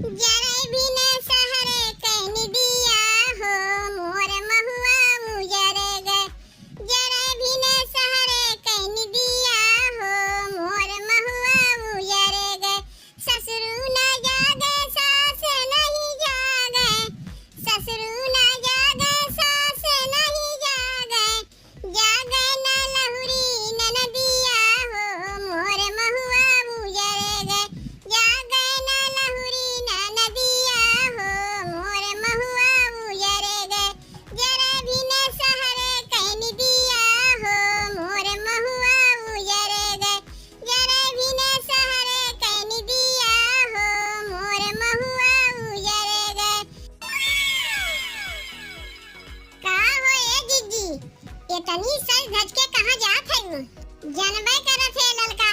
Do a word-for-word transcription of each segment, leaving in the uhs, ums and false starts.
जरे बिन सहरे कइन दिया हो, मोर महुआ उजर गए। जरे बिन सहरे कइन दिया हो, मोर महुआ उजर गए। ससुरु न जागे, सास नहीं जागे। ससुरु न जागे, सास नहीं जागे। जागे न लहुरी ननदिया हो, मोर महुआ उजर गए। जागे न लहुरी ननदिया हो, मोर महुआ उजर गए। जरे बिन सहरे कइन दिया हो, मोर महुआ उजर गए। जरे बिन सहरे कइन दिया हो, मोर महुआ उजर गए। का हो ए जिज्जी, एतनी सज धज के कहाँ जात हऊ? जनबे करत है ललका,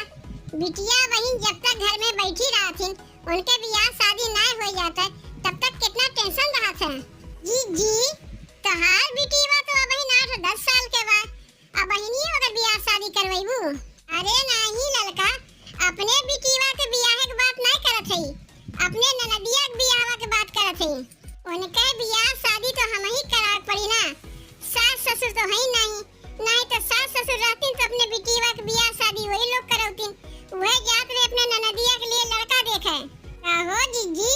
बिटिया बहिन जब तक घर में बैठी रहथिन, उनके बियाह शादी नाय हो जात है, तब तक कितना tension रहत है। जिज्जी, तोहार बिटिया तो अबहिन आठ दस साल के बा, अबहिनिये ओकर बियाह शादी करवैबू? अरे नाही ललका, अपने बिटिया के बियाह के बात नाय करत हई, अपने ननदिया के बियाहवा के बात करत हई। उनके बियाह शादी तो हमही करावे के पड़ी ना, सास ससुर तो हई नाही, नाही तो सास ससुर रहतिन तो अपने बिटिया के बियाह शादी वही लोग करौतिन। उहे जात रहे अपने ननदिया के लिए लड़का देखे। का हो जिज्जी,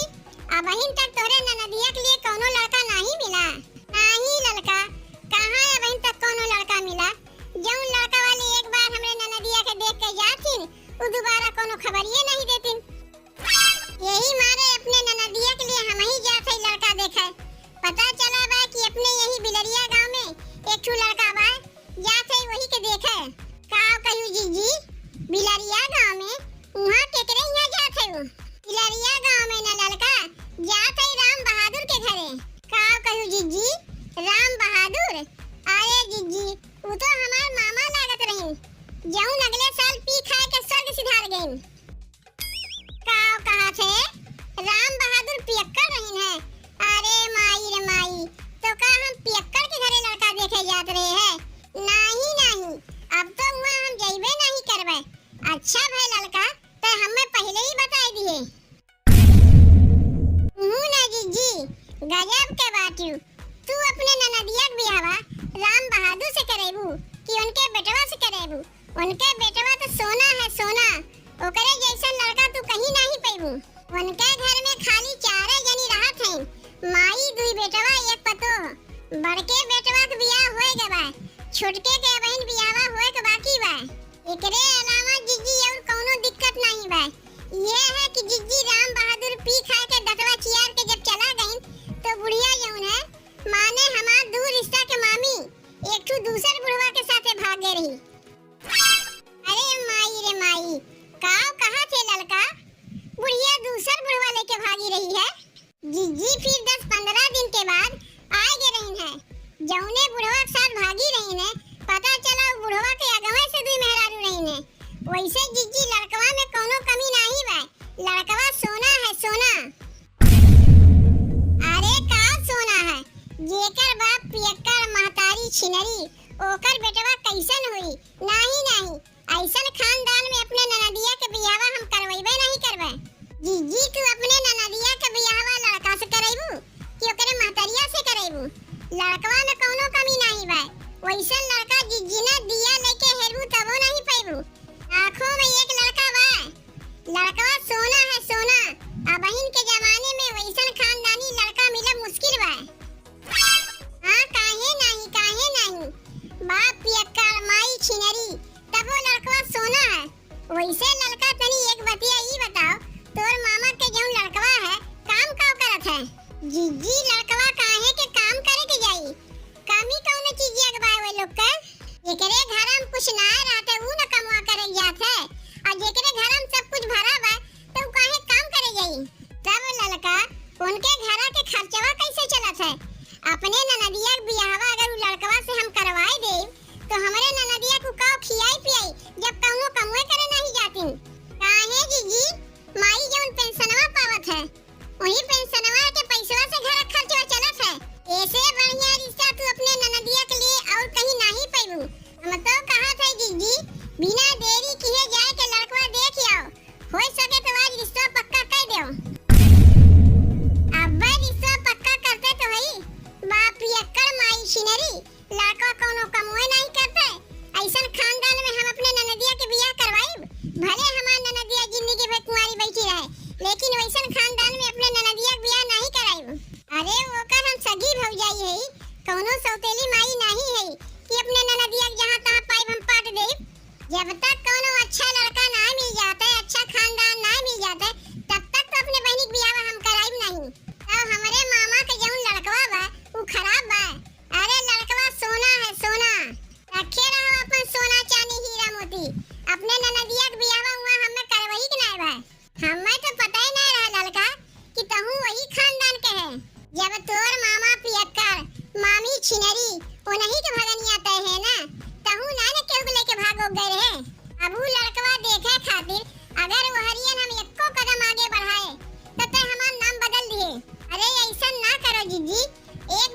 अबहिन तक तोरे ननदिया के लिए कौनो लड़का नाही मिला? नाही ललका, कहाँ अबहिन तक कौनो लड़का मिला? जौन लड़का वाले एक बार हमरे ननदिया के देख के जाथिन, उ दोबारा कौनो खबरिये नाही देतिन। यही मारे अपने ननदिया के लिए हमही जात हई लड़का देखे। पता चला बा कि अपने यही बिलरिया गाँव में एक ठो लड़का बा, जात हई वही के देखे। का कहू जिज्जी, बिलरिया गाँव में? उहाँ केकरे यहाँ जात हऊ? बिलरिया गाँव में न ललका, जात हई राम बहादुर के घरे। का कहू जिज्जी, राम बहादुर? अरे जिज्जी, उ तो हमार मामा लागत रहिन, जौन अगले साल पी खाए के स्वर्ग सिधार गइन। का कहत है? राम बहादुर पियक्कड़ रहिन है? अरे माई रे माई, तो का हम पियक्कड़ के घरे लड़का देखे जात रहे हैं? नाही, नाही, अब तो उहाँ हम जइबे नाही करबे। अच्छा भय ललका, तै हमें पहिले ही बताई दिहे। हूँ ना जिज्जी, गजब के बाटिउ। तू अपने ननदिया के बियाहवा राम बहादुर से करेबू कि उनके बेटवा से करेबू? उनके बेटवा तो सोना है, सोना। ओकरे जैसन लड़का तू कहीं नाही पैबू। उनके घर में खाली चारे जनी रहत हैं, माई, दुई बेटवा, एक पतोह। बड़के बेटवा के बियाह होए गए बा, छोटके के अबहिन बियाहवा होए के बाकी बा। एकरे अलावा जिज्जी और कौनो दिक्कत नाही बा। ये है कि जिज्जी राम बहादुर पी खाए के दतवा चियार के जब चला गईन, तो बुढ़िया जौन है, माने हमार दूर रिश्ता के मामी, एक ठो दूसर बुढ़वा के साथे भाग गए रही। अरे माई रे माई, का कहा थे ललका, बुढ़िया दूसर बुढ़वा लेके भागी रही है। जिज्जी फिर दस पन्द्रह दिन के बाद आए गए रहिन है। जौने बुढ़वा के साथ भागी रहिन है, पता चला उ बुढ़वा के अगवे से दुई मेहरारू रहिन है। वैसे जिज्जी लड़कवा में कौनो कमी नाही बा, लड़कवा सोना है, सोना। अरे का सोना है, जेकर बाप पियक्कड़, महतारी छिनरी, ओकर बेटवा कैसन होई? नाही, नाही, ऐसन खानदान में अपने ननदिया के बियाहवा हम करवैबे नहीं करबे। जिज्जी, तू अपने ननदिया के बियाहवा लड़का से करैबू कि ओकरे महतरिया से करैबू? लड़कवा में कौनो कमी नाही बा। वैसन लड़का जिज्जी ना दिया लेके हेरबू तबो नहीं पैबू। लाखों में एक लड़का बा। लड़कवा सोना है, सोना। अबहिन के जमाने में वैसन खानदानी लड़का मिलब मुश्किल बा। हाँ, काहे नाही, काहे नाही? बाप पियक्कड़, माई छिनरी, तबो लड़कवा सोना है। वैसे ललका, तनी एक बतिया ई बताओ, तोर मामा के जौन लड़कवा है, काम का करत है? जिज्जी, लड़कवा काहे के काम करे के जाई? कमी कौनो चीजिया के बा ओए लोग के? जेकरे घरम कुछ ना रहते, ऊ न कमवा करे जात है, और जेकरे घरम सब कुछ भरा बा, तो ऊ काहे काम करे जाई? तब ललका, उनके घरा के खर्चवा कैसे चलत है? अपने ननदिया के बियाहवा अगर उ लड़कवा से हम करवाए देब, तो हमरे ननदिया को का खियाई पियाई, जब कौनो कमवे करे नहीं जाती? काहे जिज्जी, माई जौन पेंशनवा पावत है, वही पेंशनवा के पैसवा से घर खर्चवा चलत है। ऐसे बढ़िया रिश्ता तू अपने ननदिया के लिए और कहीं नहीं पैबू। हम तो कहत है जिज्जी, बिना देरी किए जाए के लड़कवा देख आओ। हो सके तो आज रिश्ता पक्का कर दो। एक